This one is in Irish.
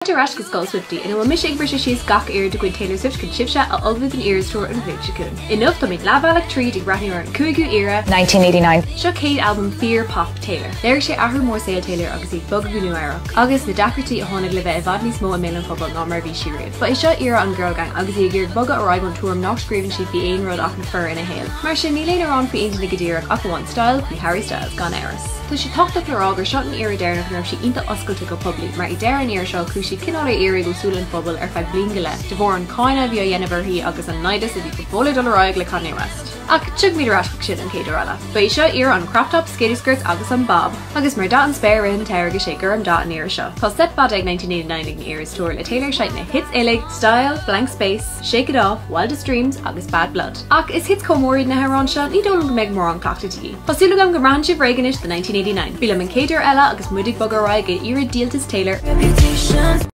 Fáilte ar ais go Scoil Swiftie, ina bhfuil mise ag briseadh síos gach aoir de chuid Taylor Swift chun sibhse a ullmhú don Eras Tour an bhliain seo chugainn. Inniu táimid leathbhealach tríd ag breathnú ar an cúigiú era, 1989. Seo chéad albam fíor-pop Taylor. Léirigh sé athrú mór saoil Taylor agus í ag bogadh go Nua-Eabhrac, agus na deacrachtaí a tháinig le bheith i bhfad níos mó i mbéal an phobail ná mar a bhí sí riamh. Ba é seo era an Girl Gang agus í ag iarraidh bogadh ar aghaidh ón tuairim nach scríobhann sí faoi aon rud ach na fir ina shaol. Mar sin níl aon amhrán faoi aon duine go díreach ach amháin Style faoi Harry Styles, gan amhras. Tá sé tábhachtach le rá gur seo an era deireanach ina raibh sí iontach oscailte go poiblí, mar ag deireadh an era seo chuaigh sí cineál ar iarraidh ó súile an phobail ar feadh bliain go leith, de bharr an cáineadh a bhí á dhéanamh uirthi agus an naimhdeas a bhí go fóill ag dul ar aghaidh le Kanye West. Ach tiocfaimid ar ais chuig sin an chéad uair eile. Ba é seo era an crop top, skater skirts agus an bob. Agus mar dath an spéir i rith an tsamhraidh is é gorm dath an era seo. Tá set fada ag 1989 ag an Eras Tour le Taylor ag seinnt na hits uilig, Style, Blank Space, Shake It Off, Wildest Dreams agus Bad Blood. Ach is hits chomh mór iad na hamhráin seo, ní dóigh liom go mbeidh mórán cleachtaidh de dhíth. Tá súil agam go mbraitheann sibh réidh anois do 1989. Bí liom an chéad uair eile agus muid ag bogadh ar aghaidh go era díoltas Taylor. Reputation.